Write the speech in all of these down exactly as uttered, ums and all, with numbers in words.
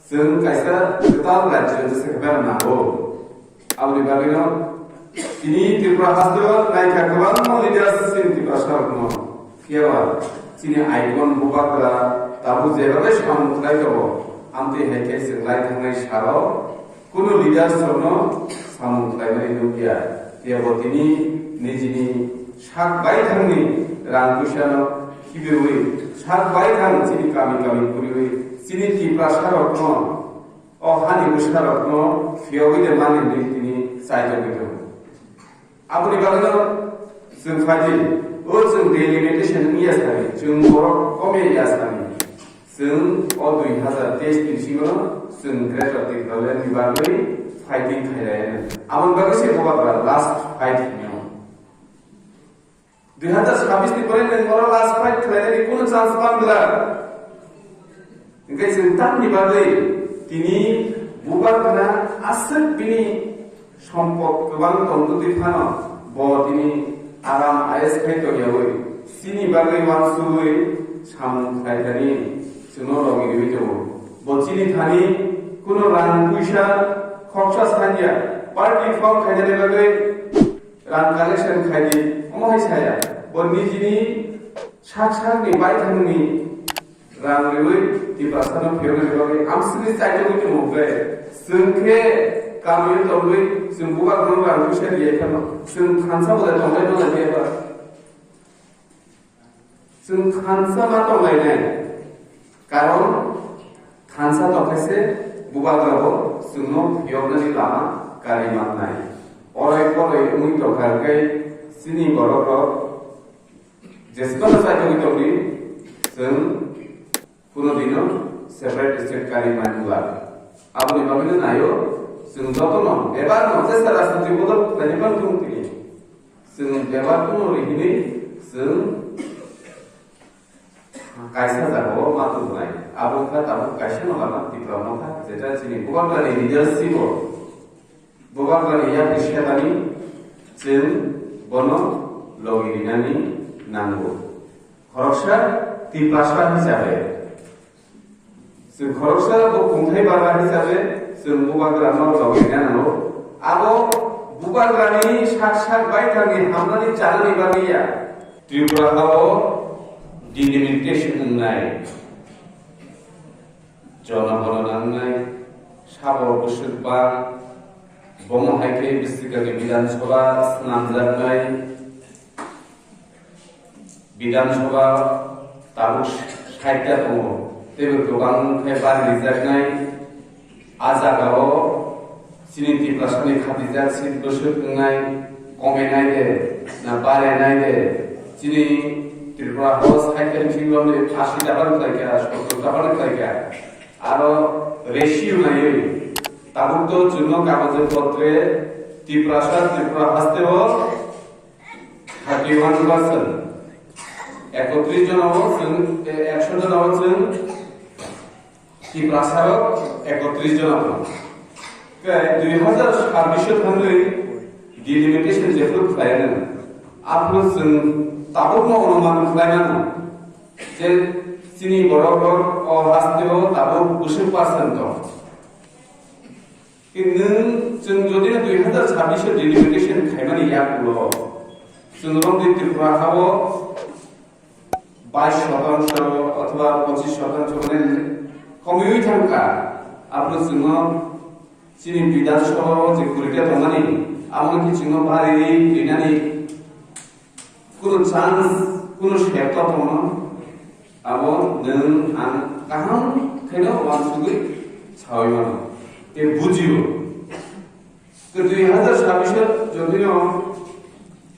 Chwng kaisa kwtal rajyo jesa khe berma nango. Aboni bagwino tini Tripura hasteo naikha kwbangma leaders chini Tiprasarokno. Phiyaba chini icon Bubagra tabuk jebabai samung khlai tongo, amtwi hai khe chwng lai thangnai salo kunu leaders rokno samung khlaimani nukya. Phiyaba tini nijini sak baithangni rang puisano khibiwi, sak baithang chini kami kami puriwi, chini Tiprasarokno, o hani bwsarokno phiyogwi de mani hinwi tini chaitogwi tongo. Aboni bagwino chwng phaidi, o chwng delimitation wngya sani, chwng borok komya ya sani, chwng o dui hazar teis ni bisingo chwng Greater Tipraland ni bagwi fighting khailaiya. Aboni bagwi se Bubagra last fight hinwi. Dui hazar sabis ni pore nwng oro last fight khlainani kunu chance man glak. Hingke chwng tamni bagwi tini Bubagrano aswk bini sompot kwbang tongtwtwi phano bo tini aram I A S khai tongyawi chini bagwi uansugwi samung khlaithani chwngno logi riwi tongo. Bo chini thani kunu rang puisa khoksa sanya party form khainani bagwi rang collection khaidi, omo hai saya. Bo nijini sak sakni baithangni rang riwi Tiprasano phiyoknani bagwi amsini chaitogwi tongo ble. Chwng khe kamio tongwi chwng Bubagrano rang puisa riyai phano chwng thansa bolai tonglai manlai phiyaba. Chwng thansa ma tonglainai, karon thansa tongkhe se Bubagrabo chwngno phiyoknani lama kari mannai. Oroi poroi wngwi tongkha hwnkhe chini borokrok jeswkano chaitogwi tongdi, chwng kuno dino separate state kari manglak. Aboni bagwino naio, chwng jotono bebarno jesa rajniti bodol khlainai phano tong tini. Chwng bebak kuno ri hinwi chwng kaisa jagao ma tubunai. Abo wngkha tabuk kaisa no lama Tipra Motha, jeta chini Bubagrani leadership o, Bubagrani yakni setani chwng bono logi rinani nango. Khoroksa Tiprasa hisabe. Chwng khoroksa bo kungthai bara hisabe chwng Bubagrano logi rina nango. Abo Bubagrani sak sak baithangni hamnani chanani bagwi ya. Tripura hao delimitation wngnai, jonogono nangnai, sabo bwswk bang, bomo hai khe Bisikhani Bidhan Sabha swnamjaknai. Bidhan Sabha tabuk sait ta tongo, teibo kwbang khe bari rijaknai. A jagao chini Tiprasani khatijak seat bwswk wngnai, komenai de, na barenai de, chini Tripura hao sait ta bisingo asi ta bar khlaikha, sottor ta bar khlaikha. Aro ratio naiwi, tabuk to chwngno kagoje potre Tiprasa, Tripura hasteo thirty one percent. Ekotris jona o chwng, eh, ekso jona o chwng Tiprasarok ekotris jona o. Khe dui hazar sabbish o thangwi delimitation jephru khlainani, aphuru chwng tabukno onuman khlainani je chini borok rok o hasteo tabuk bwswk percent tong. Nwng chwng jodi no dui hazar sabbish o delimitation khaimani yakulo, chwng romdi Tripura hao bais shotangsho othoba pochis shotangsho mane komiwi thangkha, aphuru chwngno chini Bidhan Sabha o je kurita tongmani, abo khe chwngno bari rinani Kunu chance, kunu sep to tongno, abo nwng ang kaham kheno uansugwi saui mano, tei bujio. Tei dui hazar sabbish o jodino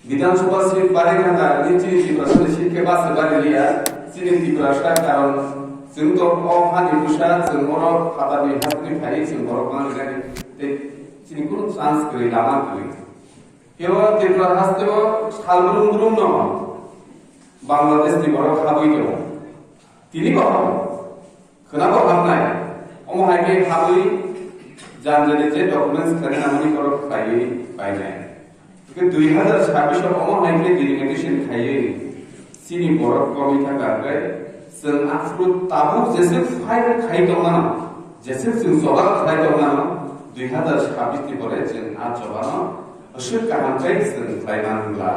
Bidhan Sabha seat bari khanda, ni chini Tiprasa ni seat khe base bari liya, chini Tiprasa karon chwng to o hani bwsa chwng oro phatarni hasni phai chwng borok manjani, tei chini kunu chance kwrwi lama kwrwi. Kebo Tripura hasteo sal brum brum no Bangladesh ni borok habwi tongo. Tini bo khwna bo hamnai. Omo hai khe habwi janjani je documents khlai nangmani borok khlaiwi painai. Hwnkhe dui hazar sabbish o omo hai khe delimitation khaiwi chini borok komwi thangkha hwnkhe chwng aphuru tabuk jese fight khai tongmano. Jeswk chwng choba khlai tongmano, dui hazar chabbish ni pore chwng a chobano aswk kaham khe chwng khlai man wngla.